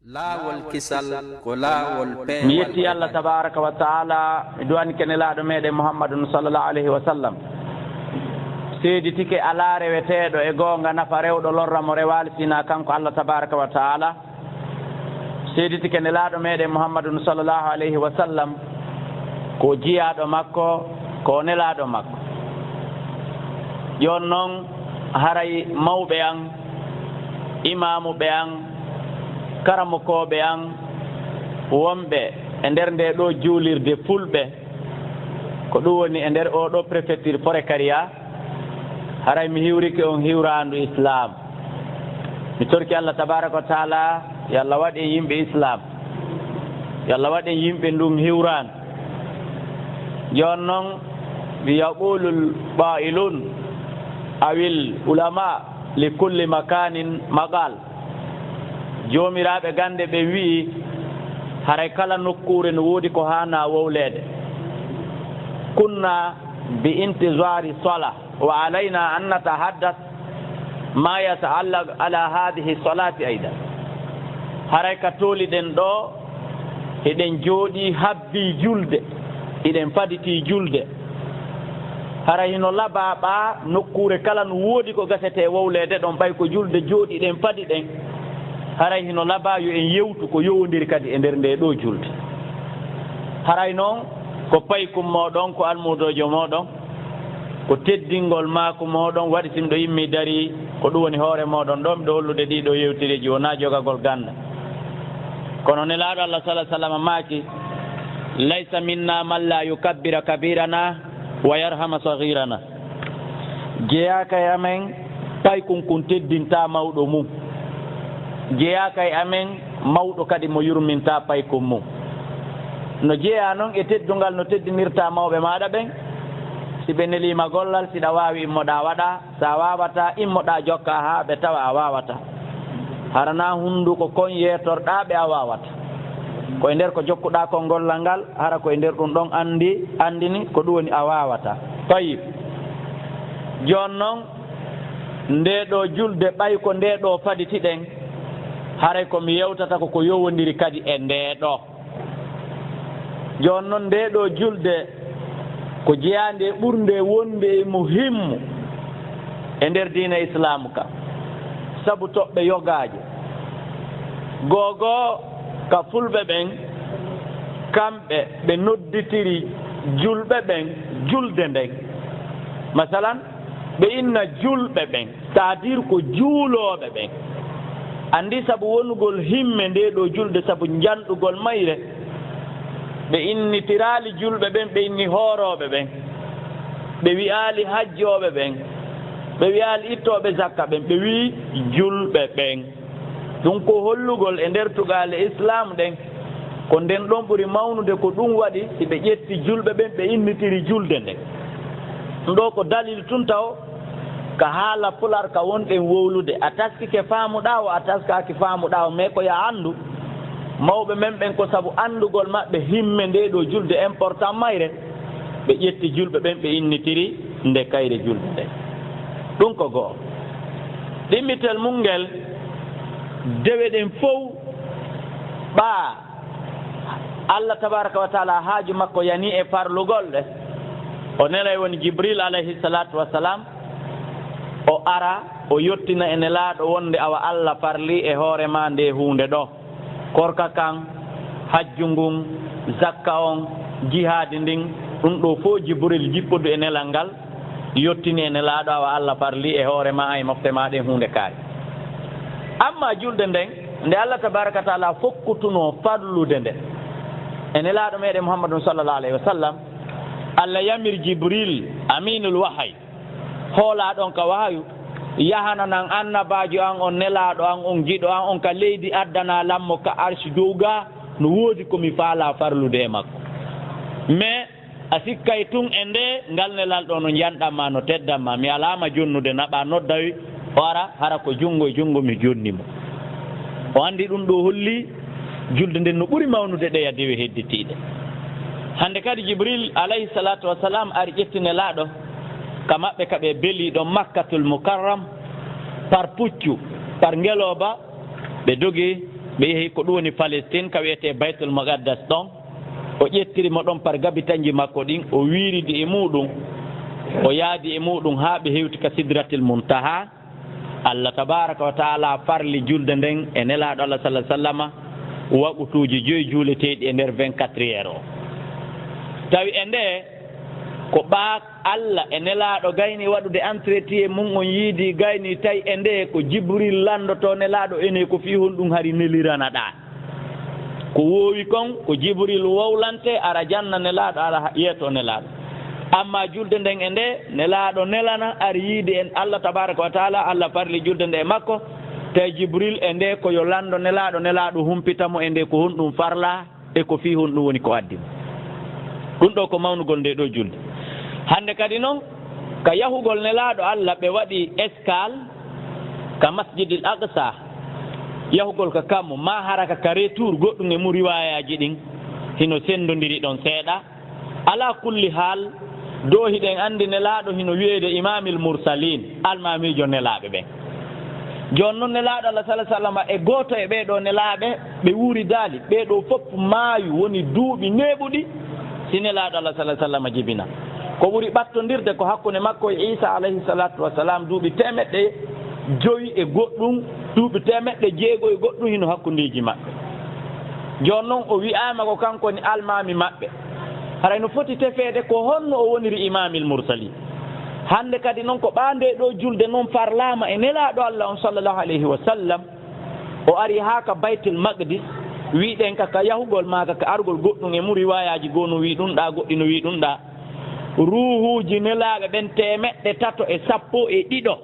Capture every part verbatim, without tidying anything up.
Laawol kisal ko laawol peewal. Mi yetti Allah tabaaraka wa taala, mi du'anike Nelaaɗo meɗen Muhammadun sallallahu alayhi wa sallam. Seeditike alaa reweteeɗo e goonga nafa rewɗo lorra mo rewaali sinaa kanko Allah tabaaraka wa taala. Seeditike Nelaaɗo meɗen Muhammadun sallallahu alayhi wa sallam ko jiyaaɗo makko, ko nelaaɗo makko. Jooni noon, haray mawɓe an, imaamuɓe an, karamokooɓe an, wonɓe e nder ndee ɗoo juulirde fulɓe, ko ɗum woni e nder oo ɗoo préfecture Forécaria, haray mi hiwrike on hiwraandu Islaam. Mi torki Allah tabaaraka wa taala, yo Allah waɗ en yimɓe Islaam, yo Allah waɗ en yimɓe ndun hiwraandu. Jooni noon, yaqulul qaa'ilun, awil ulama, li kulli makanin maqal. Joomiraaɓe gannde ɓen wi'i, haray kala nokkuure no woodi ko haanaa wowleede. Kunna bi intizaari sala, wa alayna an natahaddas ma yataallaq ala haadihi salaati aydan. Haray ka tooliɗen ɗoo, hiɗen jooɗii habbii julde, hiɗen faditii julde. Haray hino labaa ɓaa nokkuure kala no woodi ko gasetee wowleede ɗon, ɓay ko julde jooɗiɗen fadi ɗen. Haray hino labaa yo en yewtu ko yowondiri kadi e nder ndee ɗoo julde. Haray noon ko paykun mooɗon, ko almuudoojo mooɗon, ko teddingol maaku mooɗon waɗi si miɗo immii darii, ko ɗum woni hoore mooɗon ɗoo, miɗo hollude ɗii ɗoo yewtereeji, wonaa jogagol gannda. Kono Nelaaɗo Allah sallallaahu alayhi wa sallam maaki, laysa minna man laa yukabbira kabirana wa yarhama saghirana. Jeyaaka e amen paykun kun teddintaa mawɗo mum. Jeyaaka e amen mawɗo kadi mo yurmintaa paykun mum. No jeyaa non e teddungal no teddinirtaa mawɓe maaɗa ɓen, si ɓe neliima gollal, si ɗa waawi immoɗaa waɗaa, si a waawataa immoɗaa jokkaa haa ɓe tawa a waawataa. Hara naa hunnduko kon yeetorɗaa ɓe a waawataa. Ko e nder ko jokkuɗaa kon gollal ngal, hara ko e nder ɗum ɗon anndi, anndini ko ɗum woni a waawataa. Tayyib. Jooni non, ndee ɗoo julde, ɓay ko ndee ɗoo faditiɗen, haray ko mi yewtata ko ko yowondiri kadi e ndee ɗoo. Jooni non, ndee ɗoo julde ko jeyaande e ɓurnde wonde e muhimmu e nder diina Islaamu ka, sabu toɓɓe yogaaje. Googoo ka fulɓe ɓen, kamɓe ɓe nodditiri julɓe ɓen julde nden. Masalan, ɓe inna julɓe ɓen, c'est-à-dire ko juulooɓe ɓen. Anndi sabu wonugol himme ndee ɗoo julde, sabu njanɗugol mayre, ɓe innitiraali julɓe ɓen, ɓe inni hoorooɓe ɓen. Ɓe wi'aali hajjooɓe ɓen, ɓe wi'aali ittooɓe zakka ɓen, ɓe wi'i julɓe ɓen. Ɗum ko hollugol e nder tugaale Islaam ɗen, ko nden ɗon ɓuri mawnude, ko ɗum waɗi si ɓe ƴetti julɓe ɓen, ɓe innitiri julde nden. Ɗum ɗoo ko dalil tun taw ka haala Pular ka wonɗen wowlude. A taskike faamuɗaa o, a taskaaki faamuɗaa o, mais ko yo a anndu, mawɓe men ɓen ko sabu anndugol maɓɓe himme ndee ɗoo julde important mayre, ɓe ƴetti julɓe ɓen, ɓe innitiri nde kayre julde nden. Ɗum ko go'o. Ɗimmitel mum ngel, dewe ɗen fow ɓaa Allah tabaaraka wa taala haaju makko yani e farlugol ɗe. O nelay woni Jibril alayhi salaatu wa salaam, o ara, o yottina e Nelaaɗo wonde awa Allah farlii e hoore maa ndee huunde ɗoo. Korka kan, hajju ngun, zakka on, jihaadi ndin, ɗum ɗoo fow Jibril jippudu e nelal ngal, yottini e Nelaaɗo awa Allah farlii e hoore maa e mofte maa ɗen huunde kaari. Amma julde nden, nde Allah tabaaraka wa taala fokkutunoo farlude nde e Nelaaɗo meɗen Muhammadun sallallahu alayhi wa sallam, Allah yamir Jibril, aminul wahay, hoolaaɗo on ka wahayu, yahananan annabaajo an on, nelaaɗo an on, giɗo an on ka leydi, addanaa lan mo ka arshi dow gaa, no woodi ko mi faalaa farlude e makko. Mais a sikkay tun e nde ngal nelal ɗoo no njanɗan maa, no teddan maa. Mi alaama jonnude, naɓaa, nodday, o ara, hara ko junngo e junngo mi jonni mo. O anndi ɗum ɗoo holli julde nden no ɓuri mawnude ɗeya dewe hedditiiɗe. Hannde kadi Jibril alayhi salaatu wa salaam ari ƴetti nelaaɗo ka maɓɓe ka ɓe beli ɗon Makkatul Mukarram, par puccu, par ngelooba, ɓe dogi, Ɓe yehi ko ɗum woni Palestine, ka wiyetee Baytul Muqaddas ɗon. O ƴettiri mo ɗon par gabitanji makko ɗin, o wiiridi e muuɗum, o yaadi e muuɗum haa ɓe hewti ka Sidratil Muntaha. Allah tabaaraka wa taala farli julde nden e Nelaaɗo Allah sallallaahu alayhi wa sallama, waqtuuji joyi juuleteeɗi e nder vingt-quatre heures o. Tawi e nde ko ɓaa Allah e Nelaaɗo gayni waɗude entretien mum, on yiidi gayni, tawi e nde ko Jibril lanndotoo Nelaaɗo, ene ko fii honɗum hari neliranaɗaa? Ko woowi kon, ko Jibril wowlante, ara janna Nelaaɗo, ara ha-, yeeto Nelaaɗo. Amma julde nden e nde Nelaaɗo nelana, ari yiidi en Allah tabaaraka wa taala, Allah farli julde nde e makko, tawi Jibril e nde ko yo lanndo Nelaaɗo, Nelaaɗo humpita mo e nde ko honɗum farlaa, e ko fii honɗum woni ko addi mo. Ɗum ɗo ko mawnugol nde ɗo julde. Hannde kadi non, ka yahugol Nelaaɗo Allah, ɓe waɗi escale ka Masjidil Aqsa, yahugol ka kammu, maa hara ka, ka retour, goɗɗum e mu riwaayaaji ɗin hino senndondiri ɗon seeɗa. Alaa kulli haal, do hiɗen anndi Nelaaɗo hino wiyeede Imaamil Mursaliin, almaamiijo nelaaɓe ɓen. Jooni non, Nelaaɗo Allah sallallaahu alayhi wa sallama e gooto e ɓee ɗoo nelaaɓe, ɓe wuuridaali, ɓee ɗoo fof maayu, woni duuɓi neeɓuɗi, si Nelaaɗo Allah sallallaahu alayhi wa sallama jibinaa. Ko ɓuri ɓattondirde ko hakkunde makko e Iisaa alayhi salaatu wa salaam, duuɓi teemeɗɗe jowi e goɗɗum, duuɓi teemeɗɗe jeego e goɗɗum hino hakkundeeji maɓɓe. Jooni non, o wi'aama ko kanko woni almaami maɓɓe. Haray no foti tefeede ko honno o woniri Imaamil Mursaliin. Hannde kadi non, ko ɓaa nde ɗoo julde non farlaama e Nelaaɗo Allah on sallallaahu alayhi wa sallam. O ari haa ka Baytul Maqdis, wi'ɗen ka, ka yahugol maa ka, ka argol, goɗɗum e mu riwaayaaji, goo no wi'i ɗum ɗaa, goɗɗi no wi'i ɗum ɗaa. Ruuhuuji nelaaɓe ɓen teemeɗɗe tato e sappo e ɗiɗo,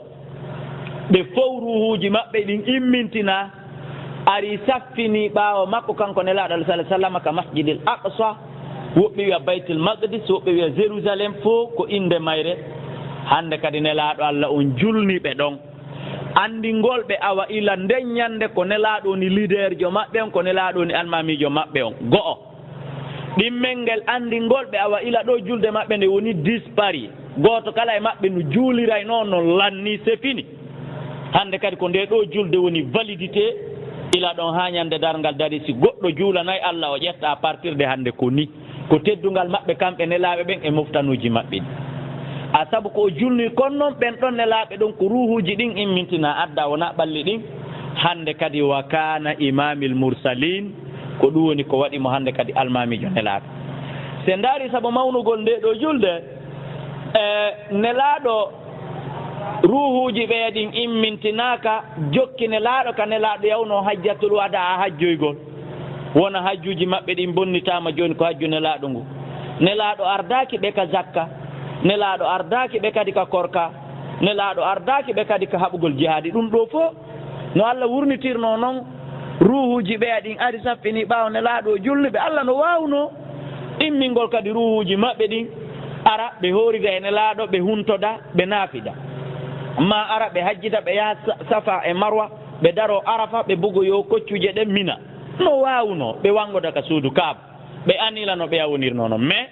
ɓe fow ruuhuuji maɓɓe ɗin immintinaa, ari saffinii ɓaawo makko, kanko Nelaaɗo Allah sallallaahu alayhi wa sallam, ka Masjidil Aqsa, woɓɓe wi'a Baytul Maqdis, woɓɓe wi'a Jérusalem, fow ko innde mayre. Hannde kadi Nelaaɗo Allah on julni ɓe ɗon. Anndingol ɓe awa ila nden ñannde ko Nelaaɗo woni leaderjo maɓɓe on, ko Nelaaɗo woni almaamiijo maɓɓe on. Go'o. Ɗimmel ngel anndingol ɓe awa ila ɗo julde maɓɓe nde woni dispari. Gooto kala e maɓɓe no juuliraynoo no lanni, c'est fini. Hannde kadi ko nde ɗo julde woni validité, ila ɗon haa ñannde darngal dari. Si goɗɗo juulanay Allah, o ƴetta à partir de hannde ko ni. Ko teddungal maɓɓe kamɓe nelaaɓe ɓen e moftanuuji maɓɓe ɗin. A sabu ko o julni kon non, ɓen ɗon nelaaɓe ɗon ko ruuhuuji ɗin immintinaa adda, wonaa ɓalli ɗin. Hannde kadi wa kaana imaamil mursaliin, ko ɗum woni ko waɗi mo hannde kadi almaamiijo nelaaɓe. Si en ndaari sabu mawnugol nde ɗo julde, e nelaaɗo ruuhuuji ɓe ɗin immintinaaka, jokki nelaaɗo ka nelaaɗo yawnoo hajjatul wadaa hajjoygol. Wona hajjuuji maɓɓe ɗin bonnitaama jooni ko hajju nelaaɗo ngu. Nelaaɗo ardaaki ɓe ka zakka. Nelaaɗo ardaaki ɓe kadi ka korka. Nelaaɗo ardaaki ɓe kadi ka haɓugol jihaadi. Ɗum ɗoo fof no Allah wurnitirnoo non ruuhuuji ɓeya ɗin ari saffini ɓaawo nelaaɗo o julni ɓe. Allah no waawnoo immingol kadi ruuhuuji maɓɓe ɗin ara ɓe hoorida e nelaaɗo, ɓe huntoda, ɓe naafida. Maa ara ɓe hajjida, ɓe yaha Sa-, Safa e Marwa, ɓe daroo Arafa, ɓe bugoyoo koccuuje ɗen Mina. No waawnoo ɓe wanngoda ka suudu Kaaba, ɓe anila no ɓeya wonirnoo non. Mais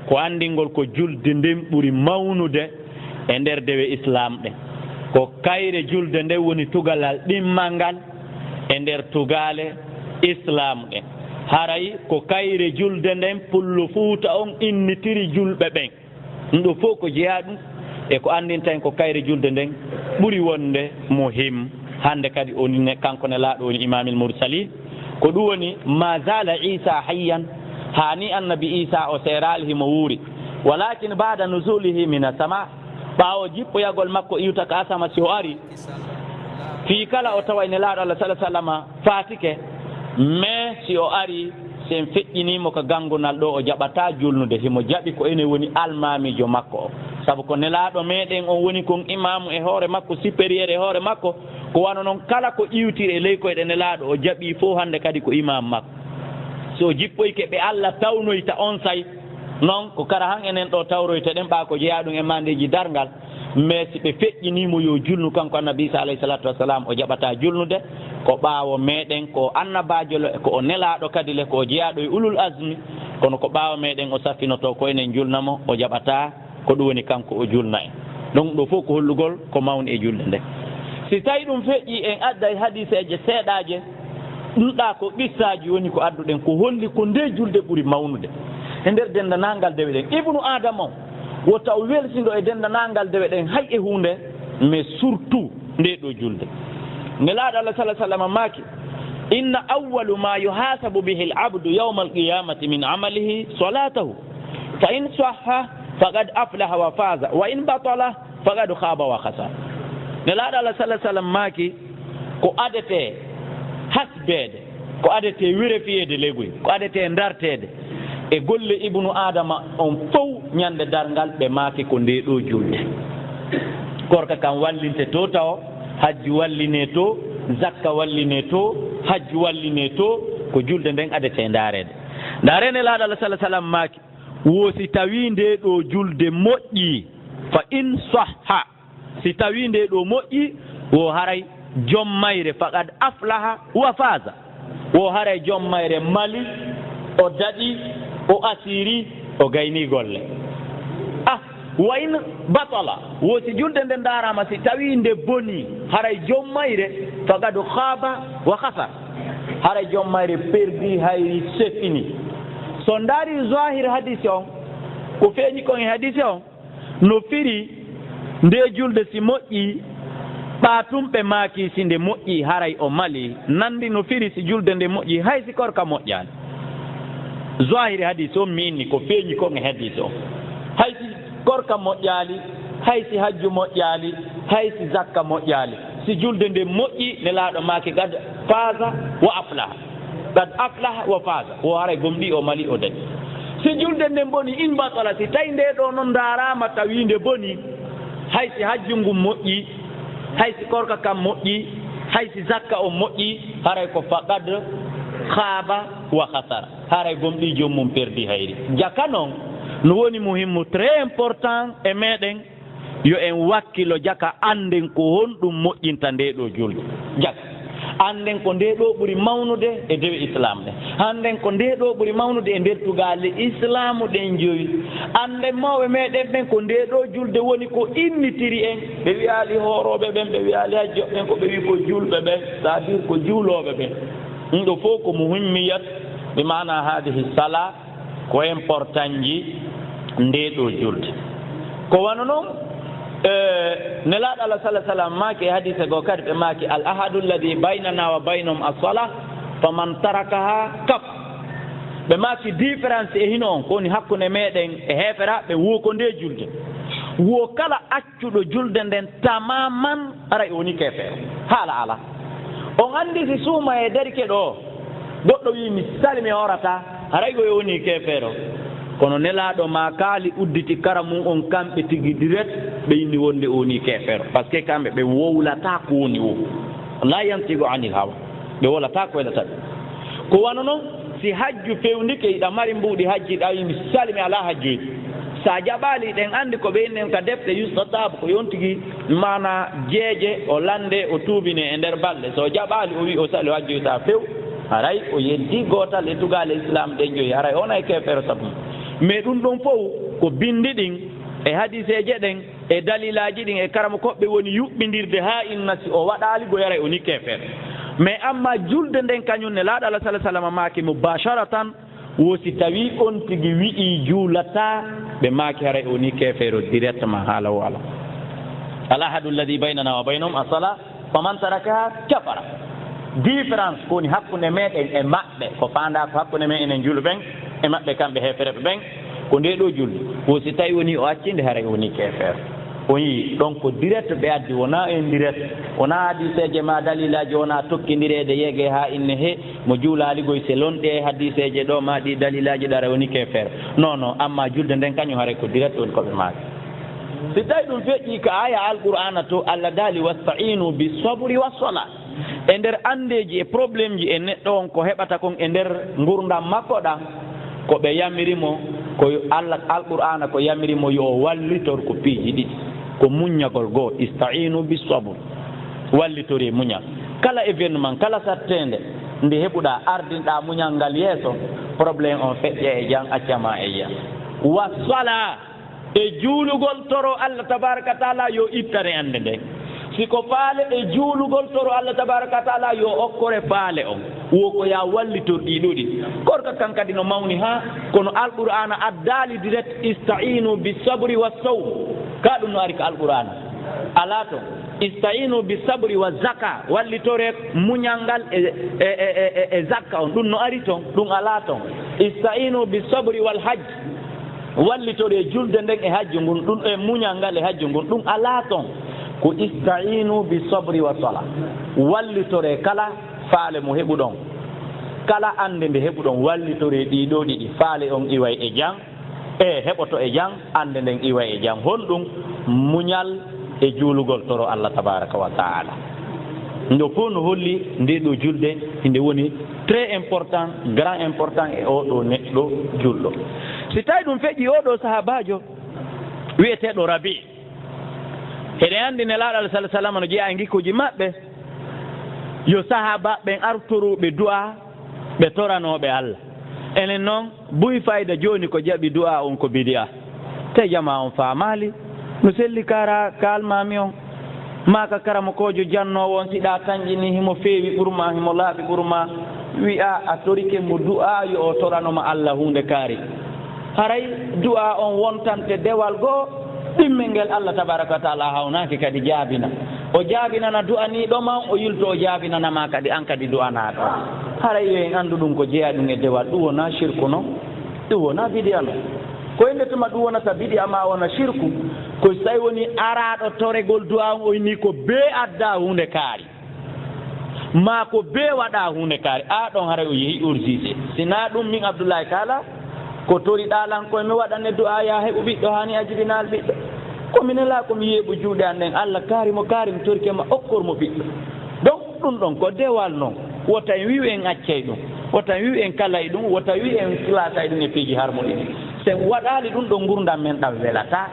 ko anndingol ko julde nden ɓuri mawnude e nder dewe Islaam ɗen. Ko kayre julde nden woni tugalal ɗimmal ngal e nder tugaale Islaam ɗen. Haray ko kayre julde nden Pullo Fuuta on innitiri julɓe ɓen. Ɗum ɗoo fof ko jeyaa ɗum e ko anndinta en ko kayre julde nden ɓuri wonde muhim. Hannde kadi o ne, kanko nelaaɗo woni Imaamil Mursaliin. Ko ɗum woni, ma zaala Iisa hayyan, haa ni Annabi Iisa o seeraali, himo wuuri. Walakin baada nuzulihi mina sama, ɓaawo jippoyagol makko iwta ka asama, si o ari, fii kala o taway nelaaɗo Allah sallallaahu alayhi wa sallama faatike, mais si o ari, si en feƴƴinii mo ka ganngunal ɗoo, o jaɓataa julnude. Himo jaɓi ko ene woni almaamiijo makko o. Sabu ko nelaaɗo meɗen on woni kon imaamu e hoore makko, supérieur e hoore makko. Ko wano non kala ko iwtiri e ley koyɗe nelaaɗo o jaɓi fof, hannde kadi ko imaamu makko. Si o jippoyke ɓe Allah tawnoyta on say, non ko kara han enen ɗoo tawroyta ɗen ɓaa ko jeyaa ɗum e mandeeji darngal. Mais si ɓe feƴƴinii mo yo julnu kanko Annabi Iisa alayhi salaatu wa salaam, o jaɓataa julnude. Ko ɓaawo meɗen, ko o annabaajo le, ko o nelaaɗo kadi le, ko o jeyaaɗo e ulul azmi. Kono ko ɓaawo meɗen o saffinotoo ko enen julna mo, o jaɓataa, ko ɗum woni kanko o julna en. Donc ɗoo fof ko hollugol ko mawni e julde nde. Si tawi ɗum feƴƴii, en adday hadiiseeje seeɗaaje. Ɗum ɗaa ko qissaaji woni ko adduɗen, ko holli ko ndee julde ɓuri mawnude e nder denndanangal dewe ɗen. Ibnu Aadama on, wo taw welsindo e denndanangal dewe ɗen, hay e huunde, mais surtout ndee ɗoo julde. Nelaaɗo Allah sallallaahu alayhi wa sallam maaki, "Inna awwalu ma yuhasabu bihi al-abdu yawma al-qiyamati min amalihi salatahu. Fa in sahha, faqad aflaha wa faza. Wa in batala, faqad khaba wa khasar." Nelaaɗo Allah sallallaahu alayhi wa sallam maaki, ko adetee hasbeede, ko adetee werefiyeede legoy, ko adetee ndarteede e golle Ibnu Aadama on fow ñande darngal, ɓe maaki ko ndee ɗoo julde. Korka kan wallinte to tawo, hajju wallinee to, zakka wallinee to, hajju wallinee to, ko julde nden adetee ndaareede. Ndaaree Nelaaɗo Allah sallallaahu alayhi wa sallam maaki, wo si tawii ndee ɗoo julde moƴƴii, fa in sahha, si tawii ndee ɗoo moƴƴii, wo haray jom mayre faqad aflaha wa faza, wo haray jom mayre mali, o daɗi, o asiri, o gayni golle. Ah, wa in batala, wo si julde nden ndaaraama, si tawii nde bonii, haray jom mayre faqad khaba wa khasar, haray jom mayre perdi, hayri, c'est fini. So ndaari zahir hadisi on, ko feeñi kon e hadisi on, no firi ndee julde si moƴƴii, ɓaatumɓe maaki si nde moƴƴii haray o mali, nandi no firi si julde nde moƴƴii, hay si korka moƴƴaani. Zahiri hadisi on mi inni ko feeñi kon e hadisi on. Hay si korka moƴƴaali, hay si hajju moƴƴaali, hay si zakka moƴƴaali, si julde nde moƴƴii, Nelaaɗo maaki qad faza wa aflaha. Qad aflaha wa faza. Wo haray gomɗii, o mali, o dañi. Si julde nden boni, in batala, si tawi ndee ɗoo non ndaaraama tawi nde boni, hay si hajju ngun moƴƴii, hay si korka kan moƴƴii, hay si zakka on moƴƴii, haray ko faqad khaba wa khasara. Haray gomɗii, joom mum perdi, hayri. Jaka non no woni muhimmu, très important e meɗen, yo en wakkilo jaka, annden ko honɗum moƴƴinta ndee ɗoo julde. Jaka, annden ko ndee ɗoo ɓuri mawnude e dewe Islaam ɗen. Annden ko ndee ɗoo ɓuri mawnude e nder tugaale Islaamu ɗen jowi. Annden mawɓe meɗen ɓen ko ndee ɗoo julde woni ko innitiri en. Ɓe wi'aali hoorooɓe ɓen, ɓe wi'aali hajjoɓe ɓen, ko ɓe wi'i ko juulɓe ɓen, c'est-à-dire ko juulooɓe ɓen. Ɗum ɗoo fow ko muhimmiyat, bi maana haadihi sala, ko importantji ndee ɗoo julde. Ko wano non, eh, Nelaaɗo Allah sallallaahu alayhi wa sallam maaki e hadiise goo kadi, ɓe maaki, "Al ahadu alladhi baynana wa baynahum as-salah, faman tarakaha kaf." Ɓe maaki, différence e hino on, ko woni hakkunde meɗen e heeferaaɓe, wo ko ndee julde. Wo kala accuɗo julde nden tamaman, haray o woni keefeero. Haala alaa. On anndi si suuma e derke ɗoo, goɗɗo wi'i, "Mi sali, mi hoorataa," haray ko o woni keefeero. Kono Nelaaɗo maakaali, udditi kara mum on kamɓe tigi direct, ɓe inni wonde o woni keefeero. Parce que kamɓe ɓe wowlataa ko woni wo. La yantiqu anil hawa. Ɓe wowlataa ko welata ɓe. Ko wano non, si hajju fewndike, hiɗa mari mbuuɗi hajji, hiɗa wi'i, "Mi sali, mi alaa hajjoyde." Sa jaɓaali, ɗen anndi ko ɓe inni en ka defte, yustataab, ko yontigi maana jeeje, o lande, o tuubine e nder balɗe. So jaɓaali, o wi'i o sali, o hajjoytaa few, haray o yeddi gootal e tugaale Islaam ɗen joyi, haray o wonay keefeero sabu mum. Mais ɗum ɗon fow ko binndi ɗin e hadiiseeje ɗen e dalilaaji ɗin e karamokooɓe woni yuɓɓindirde haa inna si o waɗaali go, haray o woni keefeero. Mais amma julde nden kañum, Nelaaɗo Allah sallallaahu alayhi wa sallam maaki mubasharatan, wo si tawii on tigi wi'ii juulataa, ɓe maaki haray o woni keefeero directement, haala o alaa. Al ahadu alladhi baynana wa baynahum as-salah, faman tarakaha kafara. Différence ko woni hakkunde meɗen e maɓɓe, ko faandaa ko hakkunde men enen juulɓe ɓen e maɓɓe kamɓe heefereɓe ɓen, ko ndee ɗoo julde. Wo si tawii wonii o accii nde, haray o wonii keefeero. On yii, ɗon ko direct ɓe addi, wonaa indirect, wonaa hadiiseeje maa dalilaaji, wonaa tokkindireede yeege haa inne he, mo juulaali goy, selon ɗee hadiiseeje ɗoo maa ɗii dalilaaji ɗoo, haray o woni keefeero. Non, non, amma julde nden kañum haray ko direct woni ko ɓe maaki. Si tawii ɗum feƴƴii ka aaya Alqur'aana to, Allah daali, "Wasta'inu bis sabri was sala." E nder anndeeji e problémeji e neɗɗo on ko heɓata kon e nder ngurndan makko ɗan, ko ɓe yamiri mo, ko Allah, Alqur'aana ko yamiri mo yo o wallitor ko piiji ɗiɗi. Ko muññagol goo, ista'inu bis sabr. Wallitoree muñal. Kala événement, kala satteende nde heɓuɗaa, ardinɗaa muñal ngal yeeso, problème on feƴƴa e jam, acca ma e jam. Wa sala, e juulugol, toro Allah tabaaraka wa taala yo ittane annde nden. Si ko faale e juulugol, toro Allah tabaaraka wa taala yo okkore faale on, wo ko yaa wallitor ɗii ɗoo ɗiɗi. Korka kan kadi no mawni haa, kono Alqur'aana addaali direct, "Ista'inu bi sabri wa sawm." Ka ɗum no ari ka Alqur'aana. Alaa ton. "Ista'inu bi sabri wa zaka." Wallitoree muñal ngal e, e, e, e, e, e zakka on. Ɗum no ari ton. Ɗum alaa ton. "Ista'inu bi sabri wal hajj." Wallitoree julde nden e hajju ngun. Ɗum e muñal ngal e hajju ngun. Ɗum alaa ton. Ko "Ista'inu bi sabri wa sala." Wallitoree kala faale mo heɓuɗon. Kala annde nde heɓuɗon, wallitoree ɗii ɗoo ɗiɗi. Faale on iway e jam. E heɓoto e jam, annde nden iwa e jam. Honɗum? Muñal e juulugol toro Allah tabaaraka wa taala. Ndo fof no holli nde ɗoo julde, nde woni très important, grand important e oo ɗoo neɗɗo julɗo. Si tawi ɗum feƴƴi oo ɗoo sahaabaajo wi'eteeɗo Rabi, eɗen anndi Nelaaɗo Allah sallallahu alaihi wasallam no jeyaa e ngikkuuji maɓɓe, yo sahaabaaɓe ɓen artoruɓe du'a, ɓe toranooɓe Allah. Enen noon, buy fayda jooni ko jaɓi du'a on ko bidi'a. Te jamaa on faamaali, no selli kara ka almaami on. Maa ka karamokoojo jannoowo on, si ɗa tanƴini himo feewi ɓurma, himo laaɓi ɓurma, wi'a a torike mo du'a yo o torano ma Allah huunde kaari. Haray du'a on wontante dewal goo, ɗimmel ngel Allah tabaaraka wa taala hawnaaki kadi jaabina. O jaabinana du'aniiɗo ma, o yilto o jaabinana ma kadi, an kadi du'anaaɗo. Haray yo en anndu ɗum ko jeyaa ɗum e dewal, ɗum wonaa shirku non, ɗum wonaa bidi'a non. Ko innde tuma ɗum wonata bidi'a maa wona shirku, ko si tawi woni araaɗo toregol du'a on, o inni ko bee addaa huunde kaari. Maa ko bee waɗaa huunde kaari, a ɗon haray o yehi urgise. Si naa ɗum min Abdullahi Kaala, ko toriɗaa lan koye mi waɗane du'a yaa heɓu ɓiɗɗo, hani a jibinaali ɓiɗɗo. Ko mi nelaa ko mi yeeɓu juuɗe an ɗen, Allah kaari mo kaari, mi torike ma okkor mo ɓiɗɗo. Donc, ɗum ɗon ko dewal non. Wota en wi'u en accay ɗum. Wota en wi'u en kalay ɗum. Wota wi'u en silatay ɗum e piiji harmuɗi ɗi. Si en waɗaali ɗum ɗon, ngurndan men ɗan welataa.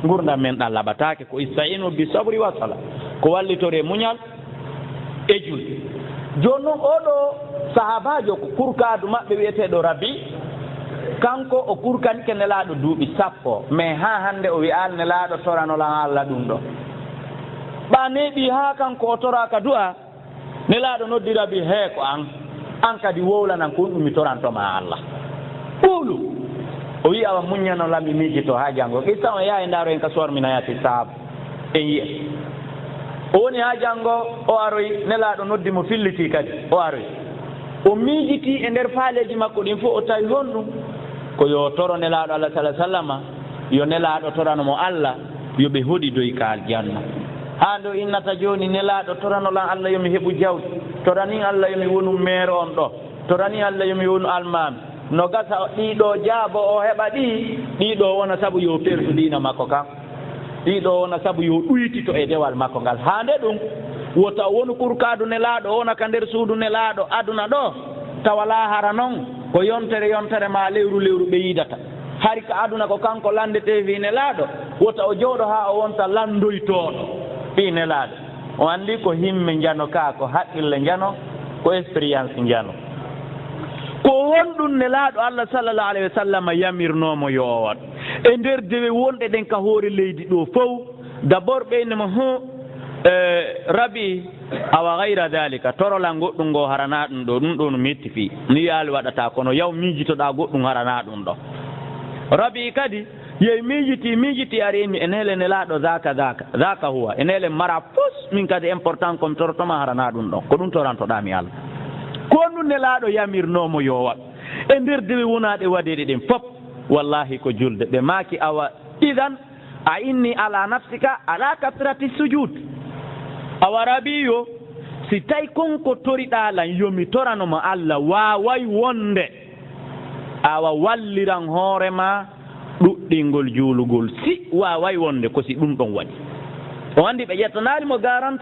Ngurndan men ɗan laɓataake. Ko ista'inu bi sabri wa sala. Ko wallitoree muñal e julde. Jooni non, oo ɗoo sahaabaajo ko kurkaadu maɓɓe wi'eteeɗo Rabi, kanko o kurkanike Nelaaɗo duuɓi sappo, mais haa hannde o wi'aali Nelaaɗo torano lan Allah ɗum ɗoo. Ɓa neeɓii haa kanko o toraaka du'a, Nelaaɗo noddi Rabi, hee ko an, an kadi wowlanan ko honɗum mi toranto ma Allah. Ɓuulu. O wi'i awa muññano lan mi miijito haa janngo. Qissa on yaha e ndaaro en ka Suwar Minayati Sahaba. En yi'ay. O woni haa janngo, o aroy, Nelaaɗo noddi mo, fillitii kadi, o aroy. O miijitii e nder faaleeji makko ɗin fof, o tawi honɗum? Ko yo toro Nelaaɗo Allah sallallaahu alayhi wa sallama, yo Nelaaɗo torano mo Allah, yo ɓe hoɗidoy ka aljanna. Haa nde o innata jooni, Nelaaɗo torano lan Allah yo mi heɓu jawdi, toranin Allah yo mi wonu meer on ɗoo, toranin Allah yo mi wonu almaami. No gasa ɗii ɗoo jaabo, o heɓa ɗi, ɗii ɗoo wona sabu yo perdu diina makko kan. Ɗii ɗoo wona sabu yo ɗuytito e dewal makko ngal. Haa nde ɗum, wota o wonu kurkaadu Nelaaɗo, o wona ka nder suudu Nelaaɗo aduna ɗoo, tawa laahara non ko yontere yontere maa lewru lewru ɓe yiidata. Hari ka aduna ko kanko lanndetee fii Nelaaɗo, wota o jooɗo haa o wonta lanndoytooɗo fii Nelaaɗo. O anndi ko himme njano kaa, ko haqqille njano, ko expérience njano. Ko honɗum Nelaaɗo Allah sallallaahu alayhi wa sallam yamirnoo mo yo o waɗ? E nder dewe wonɗe ɗen ka hoore leydi ɗoo fow, d'abord ɓe inni mo, "Hun, eh, Rabi, awa gayra daalika, toro lan goɗɗum ngoo hara naa ɗum ɗoo, ɗum ɗoo no metti fii. Mi yi'aali waɗataa, kono yaw miijitoɗaa goɗɗum hara naa ɗum ɗoo." Rabi kadi, yehi miijitii, miijitii, ari inni, "Ene hele Nelaaɗo, zaaka, zaaka, zaaka huwa. Ene hele mara pus, min kadi important ko mi toroto ma hara naa ɗum ɗon. Ko ɗum torantoɗaa mi Allah." Ko honɗum Nelaaɗo yamirnoo mo yo waɗ? E nder dewe wonaaɗe waɗeede ɗen fof, wallaahi ko julde. Ɓe maaki, awa, idan, a inni ala nafsika, ala kasrati sujud. Awa Rabiyo, si tawi kon ko toriɗaa lan, yo mi torano ma Allah, waaway wonde. Awa walliran hoore ma ɗuɗɗingol juulugol, si waaway wonde ko si ɗum ɗon waɗi. O anndi ɓe ƴettanaali mo garant,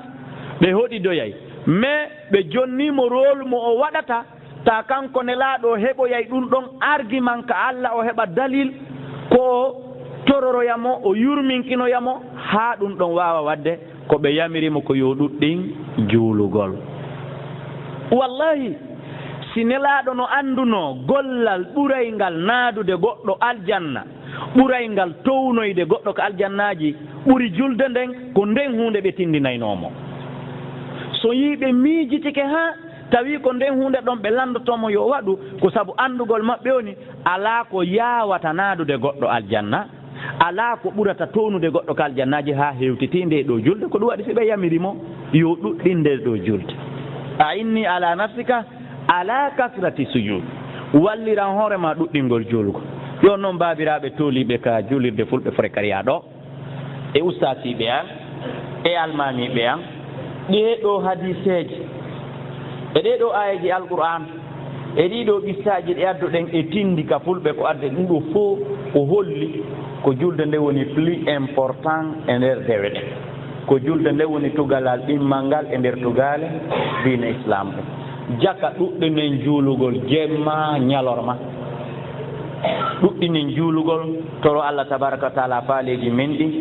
ɓe hoɗidoyay. Mais ɓe jonni mo rôle mo o waɗata, ta kanko Nelaaɗo o heɓoyay ɗum ɗon argument ka Allah, o heɓa dalil ko o tororoya mo, o yurminkinoya mo, haa ɗum ɗon waawa waɗde. Ko ɓe yamiri mo ko yo ɗuɗɗin juulugol. Wallahi, si Nelaaɗo no anndunoo gollal ɓurayngal naadude goɗɗo aljanna, Ɓurayngal townoyde goɗɗo ka aljannaaji ɓuri julde nden, ko nden huunde ɓe tindinaynoo mo. So yii ɓe miijitike haa tawi ko nden huunde ɗon ɓe lanndotoo mo yo waɗu, ko sabu anndugol maɓɓe woni alaa ko yaawata naadude goɗɗo aljanna, alaa ko ɓurata townude goɗɗo ka aljannaaji haa hewtitii ndee ɗoo julde. Ko ɗum waɗi si ɓe yamiri mo yo ɗuɗɗin ndee ɗoo julde. A inni ala nafsika ala kasrati sujud. Walliran hoore ma ɗuɗɗingol juulgo. Ɗon noon, baabiraaɓe tooliiɓe ka juulirde Fulɓe Frekariyaa ɗoo, e ustaasiiɓe an, e almaamiiɓe an, ɗee ɗoo hadiiseeje, e ɗee ɗoo aayeeje Alqur'aan, e ɗii ɗoo qissaaji ɗi adduɗen e tinndi ka Fulɓe ko adde ɗum ɗoo fof, ko holli ko julde nde woni plus important e nder dewe ɗen. Ko julde nde woni tugalal ɗimmal ngal e nder tugaale diine Islaam ɗen. Jaka ɗuɗɗinen juulugol jemma ñalorma. Ɗuɗɗinen juulugol, toro Allah tabaraka wa taala faaleeji men ɗin,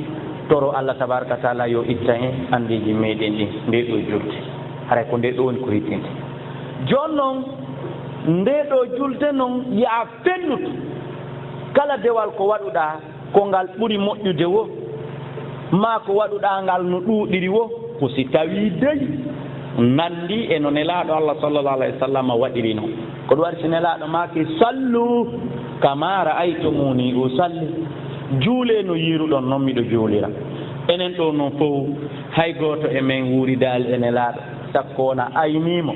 toro Allah tabaraka wa taala yo itta en anndeeji meɗen ɗin, ndee ɗoo julde. Haray ko ndee ɗoo woni ko hittinte. Jooni noon, ndee ɗoo julde noon, yaha fellutu kala dewal ko waɗuɗaa, ko ngal ɓuri moƴƴude woo, maa ko waɗuɗaa ngal no ɗuuɗiri woo, ko si tawii dey nanndii e no Nelaaɗo Allah sallallahu alayhi wa sallam waɗiri non. Ko ɗum waɗi si Nelaaɗo maaki, "Sallu kama ra'aytumuni usalli." Juulee no yiiruɗon non miɗo juulira. Enen ɗoo non fof, hay gooto e men wuuridaali e Nelaaɗo, sakko wona aynii mo.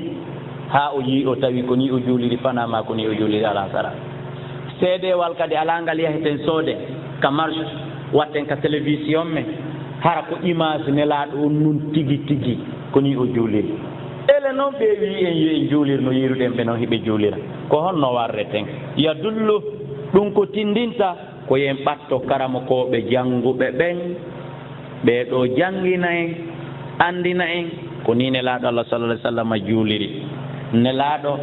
Haa o yii, o tawi ko nii o juuliri fanaa maa ko nii o juuliri alasara. Seedeewal kadi alaa ngal yaheten sooden ka marche, watten ka télévision men, hara ko image Nelaaɗo on nun tigi tigi ko nii o juuliri. Ele noon ɓe wii en yo en juulir no yiiruɗen ɓe noon hiɓe juulira. Ko honno warreten? Yadullu, ɗum ko tindinta ko yo en ɓatto karamokooɓe jannguɓe ɓen, ɓee ɗoo janngina en, anndina en ko nii Nelaaɗo Allah sallallahu alayhi wa sallam juuliri. Nelaaɗo,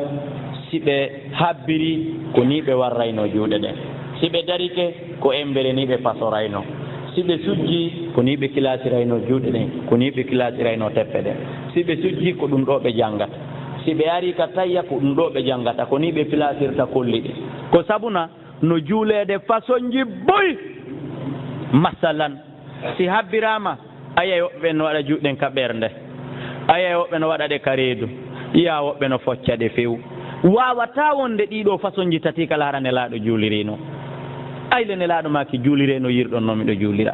si ɓe habbiri, ko nii ɓe warraynoo juuɗe ɗen. Si ɓe darike, ko emmbere nii ɓe fasoraynoo. Si ɓe sujji, ko nii ɓe kilaasiraynoo juuɗe ɗen, ko nii ɓe kilaasiraynoo teppe ɗen. Si ɓe sujji, ko ɗum ɗoo ɓe janngata. Si ɓe arii ka tayya, ko ɗum ɗoo ɓe janngata, ko nii ɓe pilaasirta kolli ɗin. Ko sabuna no juuleede fasonji buy. Masalan, si habbiraama, ayay woɓɓe ɓen no waɗa juuɗe ɗen ka ɓernde, ayay woɓɓe no waɗa ɗe ka reedu, yiyaa woɓɓe no focca ɗe few. Waawataa wonde ɗii ɗoo fasonji tati kala hara Nelaaɗo juuliriino. Ay le Nelaaɗo maaki, juuliree no yiiruɗon no miɗo juulira.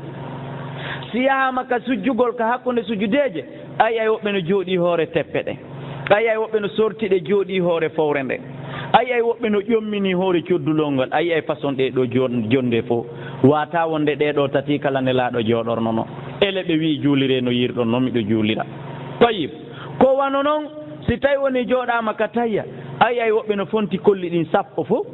Si yahaama ka sujjugol ka hakkunde sujudeeje, a yi'ay woɓɓe no jooɗii hoore teppe ɗen. A yi'ay woɓɓe no sorti ɗe jooɗii hoore fowre nden. A yi'ay woɓɓe no ƴomminii hoore coddulol ngol. A yi'ay façon ɗee ɗoo jon-, jonde fof. Waataa wonde ɗee ɗoo tati kala Nelaaɗo jooɗornono. Ele ɓe wi'i, "Juuliree no yiiruɗon no miɗo juulira." Tayyib. Ko wano non, si tawi woni jooɗaama ka tayya, a yi'ay woɓɓe no fonti kolli ɗin sappo fof.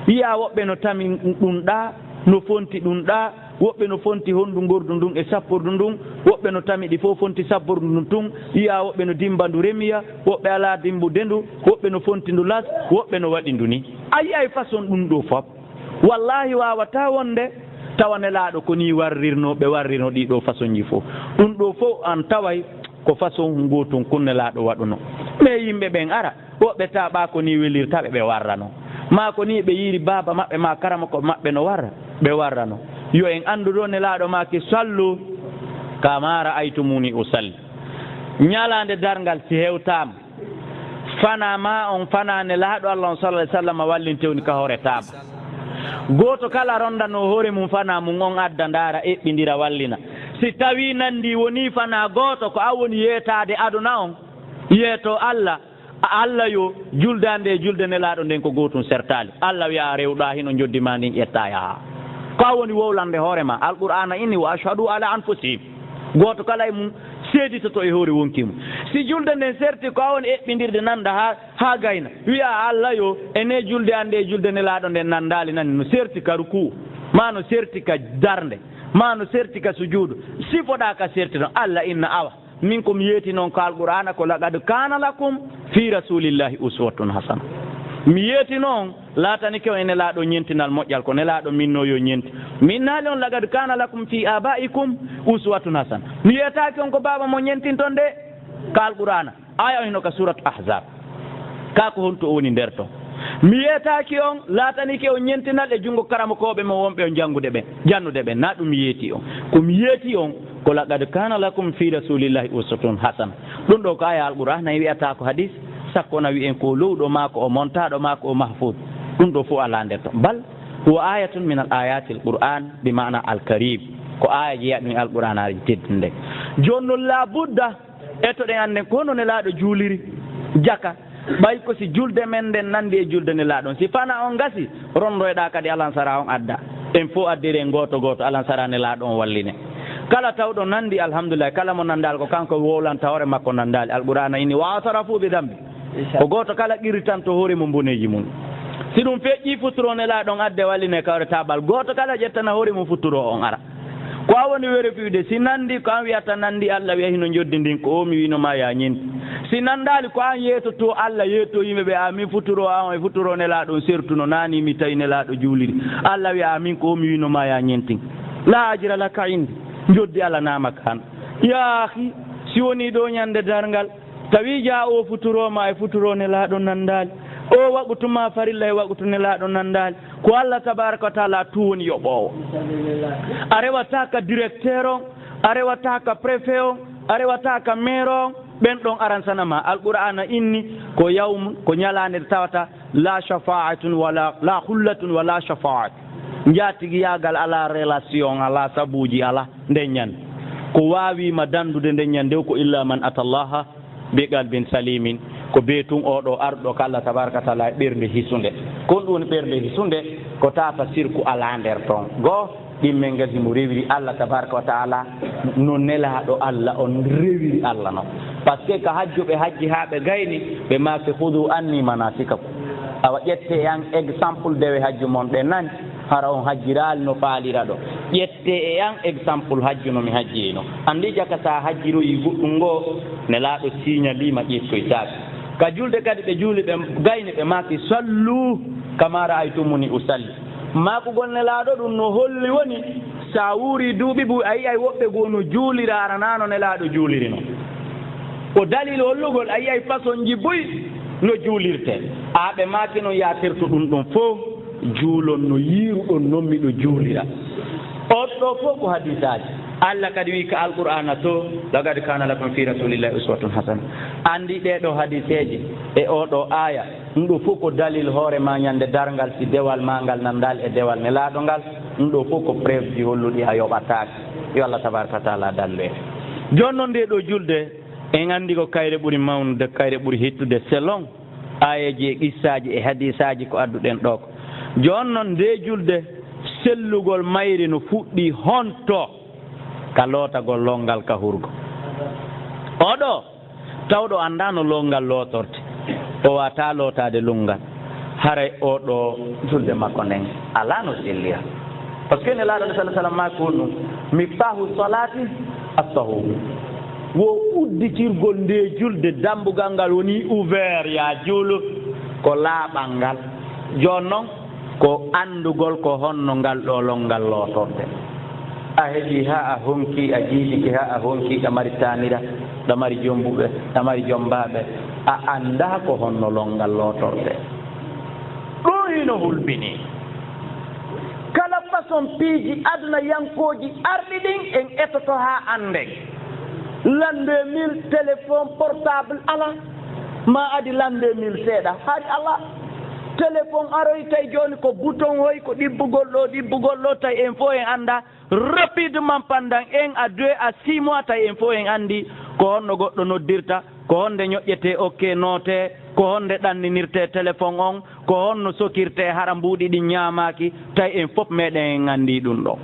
Yi'aa woɓɓe no tami ɗum ɗaa, no fonti ɗum ɗaa, woɓɓe no fonti honndu ngordu ndun e sappordu ndun, woɓɓe no tami ɗi fof fonti sappordu ndun tun, yi'aa woɓɓe no dimmba ndu remiya, woɓɓe alaa dimmbude ndu, woɓɓe no fonti ndu las, woɓɓe no waɗi ndu ni. A yi'ay façon ɗum ɗoo fof. Wallaahi, waawataa wonde tawa Nelaaɗo ko nii warrirnoo, ɓe warrirnoo ɗii ɗoo façonji fof. Ɗum ɗoo fof an taway ko façon ngootun kun Nelaaɗo waɗuno. Mais yimɓe ɓen ara, woɓɓe taɓa ko nii welirta ɓe, ɓe warrano. Maa ko nii ɓe yiiri baaba maɓɓe, maa karamoko maɓɓe no warra, ɓe warrano. Yo en anndu ɗoo Nelaaɗo maaki, "Sallu kama ra'aytumuni usalli." Ñalaande darngal si hewtaama, fanaa maa on, fanaa Nelaaɗo Allah on sallallahu alaihi wasallam wallinte woni ka hoore taaba. Gooto kala rondano hoore mum fanaa mum on adda ndaara, eɓɓindira, wallina. Si tawii nanndii wonii fanaa gooto, ko a woni yeetaade aduna on, yeeto Allah, Allah yo juldaande e julde Nelaaɗo nden ko gootum sertaali. Allah wi'a a rewɗaa hino njoddi maa ndin ƴettaa yahaa. Ko a woni wowlande hoore maa. Alqur'aana inni, "Wa ashhadu ala anfusihim." Gooto kala e mum seeditoto e hoore wonki mum. Si julde nden serti, ko a woni eɓɓindirde nannda haa, haa gayna. Wi'a Allah yo, ene julde an nde e julde Nelaaɗo nden nanndaali nani no serti ka rukuu, maa no serti ka darnde, maa no serti ka sujuudu. Sifoɗaa ka serti non. Allah inna awa. Min ko mi yeeti noon ko Alqur'aana ko, "Laqad kaana lakum fi rasulillahi uswatun hasana." Mi yeeti noon, laatanike on e Nelaaɗo ñentinal moƴƴal, ko Nelaaɗo min no yo ñenti. Mi innaali on, "Laqad kaana lakum fi abaikum uswatun hasana." Mi yeetaaki on ko baaba mo ñentinton de, ka Alqur'aana. Aya on hino ka Suuratu Ahzab. Kaa ko honto o woni nder ton? Mi yeetaaki on, laatanike on ñentinal e junngo karamokooɓe mon wonɓe on janngude ɓen, jannude ɓen. Na ɗum yeeti on. Ko mi yeeti on, ko laqad kana lakum fi rasulillahi uswatun hasana. Ɗum ɗo ko aya Alqur'aana, en wi'ataa ko hadis, sakko na wi'en ko lowɗo maa ko o montaaɗo maa ko o mahfuz. Ɗum ɗo fof alaa nder ton. Bal huwa ayatun min al ayati al Qur'an, bi maana al karim. Ko aya jeyaɗum e Alqur'aanaaji teddunde. Jooni noon, la budda, ettoɗen annden ko hono Nelaaɗo juuliri jaka. Ɓay ko si julde men nden nanndi e julde Nelaaɗo on. Si fana on gasi, rondoyɗaa kadi alansara on adda. En fof addiren gooto gooto, alansara Nelaaɗo on walline. Kala tawɗo nanndi, alhamdulillahi. Kala mo nanndaali, ko kanko wowlanta hoore makko nanndaali. Alqur'aana inni, "Wa atarafu bi dambi." Ko gooto kala qirritanto hoore mum boneeji mum. Si ɗum feƴƴii, futuro Nelaaɗo on adde walline kawre taabal. Gooto kala ƴettana hoore mum futuro on ara. Ko a woni werefiyude, si nanndi ko an wiyata nanndi, Alla wiya hino njoddi ndin, ko o mi wiino ma ya ñenti. Si nanndaali, ko an yeetoto Alla, yeeto yimɓe ɓe, a min futuro an e futuro Nelaaɗo on sertuno, naani mi tawi Nelaaɗo juuliri. Alla wiya a min ko o mi wiino ma ya ñenti. La ajra laka indi, njoddi alanaama kan. Ya akhi, si woni ɗo ñande darngal, tawi jaa o futuro ma e futuro Nelaaɗo nanndaali. O waqutu ma farilla e waqutu Nelaaɗo nanndaali. Ko Alla tabaraka wa taala tun woni yoɓoowo. A rewata ka directeur on, a rewata ka préfet on, a rewata ka maire on, ɓen ɗon aransana ma. Alqur'aana inni ko yawm, ko ñalaande nde tawata la shafa'atun wala, la khullatun wala shafa'at. Njaatigiyaagal alaa, relation alaa, sabuuji alaa nden ñande. Ko waawi ma dandude nden ñande o ko illa man atallaha bi qalbin salimin, ko bee tun oo ɗoo arɗo ka Alla tabaraka wa taala e ɓernde hisunde. Ko honɗum woni ɓernde hisunde? Ko tata sirku alaa nder ton. Goo, ɗimmen gasi mo rewiri Alla tabaraka wa taala, no Nelaaɗo Alla on rewiri Alla non. Parce que ka hajjuɓe hajji haa ɓe gayni, ɓe maaki, "Khudu anni manasikakum." Awa ƴette e an exemple dewe hajju mon ɗen nani, hara on hajjiraali no faalira ɗo. Ƴette e an exemple hajju no mi hajjirino. Anndi jaka sa hajjiroyi goɗɗum ngo, Nelaaɗo signalima ƴettoytaake. Ka julde kadi ɓe juuli ɓe gayni ɓe maaki, "Sallu kama ra'aytumuni usalli." Maakugol Nelaaɗo ɗum no holli woni sa wuuri duuɓi buy a yi'ay woɓɓe goo no juulira aranano Nelaaɗo juulirino. Ko dalil hollugol a yi'ay fasonji buy no juulirte. A ɓe maaki non yaatirto ɗum ɗon fof. Juulon no yiiruɗon non miɗo juulira. On ɗoo fof ko hadisaaji. Alla kadi wi'i ka Alqur'aana to, "Laqad kana lakum fi rasulillahi uswatun hasana." Anndi ɗee ɗoo hadiseeje e oo ɗoo aaya, ɗum ɗoo fof ko dalil hoore ma ñande darngal, si dewal ma ngal nandaali e dewal Nelaaɗo ngal, ɗum ɗoo fof ko preuve ji holluɗi a yoɓataake. Yo Alla tabaraka wa taala dallu en. Jooni noon ndee ɗoo julde, en anndi ko kayre ɓuri mawnude, kayre ɓuri hittude selon aayeeji e qissaaji e hadiisaaji ko adduɗen ɗoo ko. Jooni noon, ndee julde, sellugol mayri no fuɗɗii honto? Ka lootagol lonngal ka hurgo. Oo ɗoo, tawɗo anndaa no lonngal lootorte, o waawataa lootaade lonngal. Haray oo ɗoo julde makko nden alaa no sellira. Parce que Nelaaɗo, alayhi salaatu wa salaam, maaki ko honɗum? "Miftahu salati at-tahur." Wo udditirgol ndee julde, dammbugal ngal woni ouvert, yaa juulu, ko laaɓal ngal. Jooni noon, ko anndugol ko honno ngal ɗoo lonngal lootorde. A heɓii haa a honki, a jiidike haa a honki, ɗa mari taanira, ɗa mari jommbuɓe, ɗa mari jommbaaɓe, a anndaa ko honno lonngal lootorde. Ɗum hino hulɓinii. Kala façon piiji adunayankooji arɗi ɗin en etoto haa annden. L'an deux mille, téléphone portable alaa, maa adi l'an deux mille seeɗa, hari alaa. Téléphone aroyi tawi jooni ko bouton hoy, ko ɗibbugol ɗoo, ɗibbugol ɗoo, tawi en fof en anndaa. Rapidement, pendant un à deux à six mois, tawi en fof en anndi ko honno goɗɗo noddirta, ko honde ñoƴƴetee okkee nootee, ko honde ɗanninirtee téléphone on, ko honno sokirtee hara mbuuɗi ɗin ñaamaaki, tawi en fof meɗen en anndi ɗum ɗon.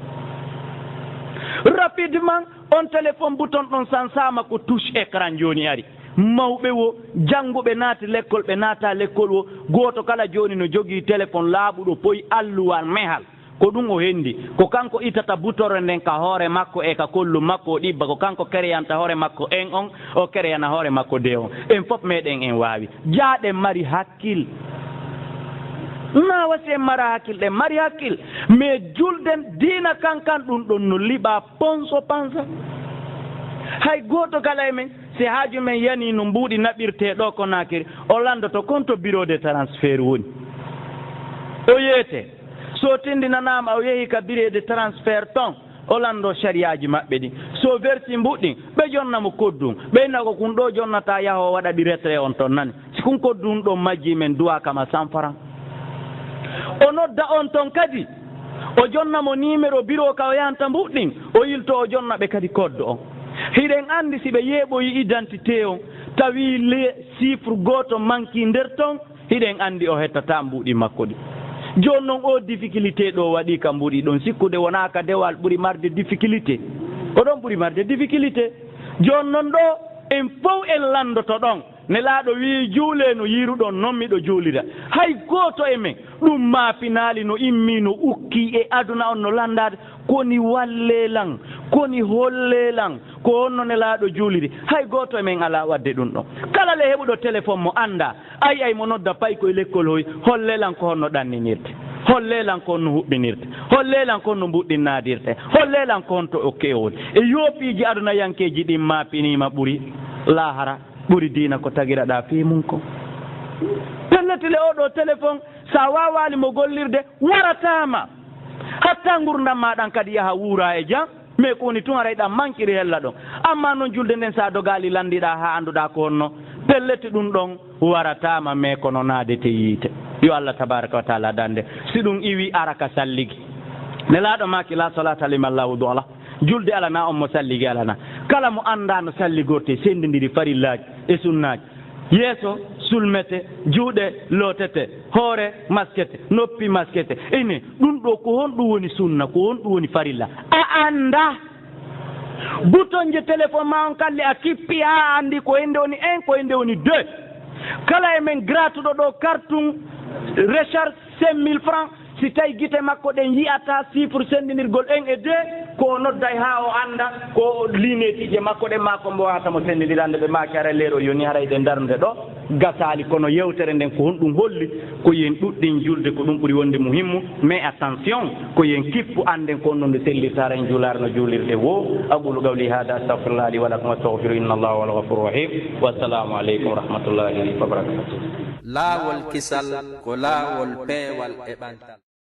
Rapidement, on téléphone bouton ɗon sansaama ko touche écran jooni ari. Mawɓe wo, jannguɓe naati lekkol, ɓe naata lekkol wo, gooto kala jooni no jogii téléphone laaɓuɗo poy alluwal mehal. Ko ɗum o henndi. Ko kanko itata butore nden ka hoore makko e ka kollu makko, o ɗibba. Ko kanko kereyanta hoore makko en on, o kereyana hoore makko de on. En fof meɗen en waawi. Jaaɗen mari hakkil. Na wasi en mara hakkil, ɗen mari hakkil. Mais julden diina kankan ɗum ɗon no liɓa ponso pansa. Hay gooto kala e men, si haaju men yanii no mbuuɗi naɓirtee ɗo Konaakiri, o lanndoto kon to bureau de transfert woni. O yeete. So tindinanaama o yehi ka bireede transfert ton, o lanndoo sariyaaji maɓɓe ɗin. So werti mbuɗɗin, ɓe jonna mo koddun. Ɓe inna ko kun ɗoo jonnataa yaha o waɗa ɗi retrait on ton nani. Si kun koddun ɗon majjii men duwaa kama san faran. O nodda on ton kadi. O jonna mo niimero biroo ka o yahanta mbuɗɗin. O yiltoo o jonna ɓe kadi koddo on. Hiɗen anndi si ɓe yeeɓoyi identité on, tawi le chiffre gooto mankii nder ton, hiɗen anndi o hettataa mbuuɗi makko ɗi. Jooni non, oo difficulté ɗoo waɗi ka mbuuɗi ɗon, sikkude wonaa ka dewal ɓuri marde difficulté. O ɗon ɓuri marde difficulté. Jooni non ɗoo, en fow en lanndoto ɗon. Nelaaɗo wi'i, "Juulee no yiiruɗon non miɗo juulira." Hay gooto e men, ɗum maafinaali no immii, no ukkii e aduna on no lanndaade, "Koni wallee lan? Koni hollee lan?" Ko honno Nelaaɗo juuliri? Hay gooto e men alaa waɗde ɗum ɗon. Kala le heɓuɗo telefon mo anndaa, ay, ay mo nodda pay koye lekkol hoy, "Hollee lan ko honno ɗanninirte? Hollee lan ko honno huɓɓinirte? Hollee lan ko honno mbuɗɗinnaadirte? Hollee lan ko honto okke o woni?" E yoopiiji adunayankeeji ɗin maapiniima ɓuri laahara, ɓuri diina ko tagiraɗaa fii mun kon. Pellet le, oo ɗoo telefon, so a waawaali mo gollirde, warataa ma. Hatta ngurndan maa ɗan kadi yaha wuura e jam. Mais ko woni tun, haray ɗan mankiri hella ɗon. Amma non julde nden, so a dogaali lanndiɗaa haa annduɗaa ko honno, pellet ɗun ɗon warataa ma, mais kono naadete yiite. Yo Allah tabaraka wa taala dande. Si ɗun iwi, ara ka salligi. Nelaaɗo maaki, "La salata liman la wudu'a lah." Julde alanaa on mo salligi alanaa. Kala mo anndaa no salligortee, senndindiri farillaaji e sunnaaji. Yeeso sulmete, juuɗe lootete, hoore maskete, noppi maskete. Ine, ɗun ɗoo ko honɗun woni sunna, ko honɗun woni farilla? A anndaa. Butonje telefon maa on kalli a kippi, a anndi ko hennde woni un, ko hennde woni deux. Kala e men gratuɗo ɗoo kartun recharge cinq mille francs, si tawi gite makko ɗen yi'ataa chiffre senndindirgol un e deux, ko o nodday haa o annda ko lineekiije makko ɗen maa ko mbo wata mo senndindirande. Ɓe maaki, haray leer o yoni, haray ɗe darnde ɗoo gasaali, kono yewtere nden ko honɗun holli? Ko yen ɗuɗɗin julde, ko ɗun ɓuri wonde muhimmu. Mais attention, ko yen kippu, annden ko honno nde sellirta, hara en juulaare no juulirte woo. Aqulu qawli hada, astaghfirullah li wa lakum, wastaghfiru, inna Allah huwal ghafurur rahim. Wassalamu aleykum wa rahmatullahi wa barakatuh. Laawol kisal ko laawol peewal e ɓantal.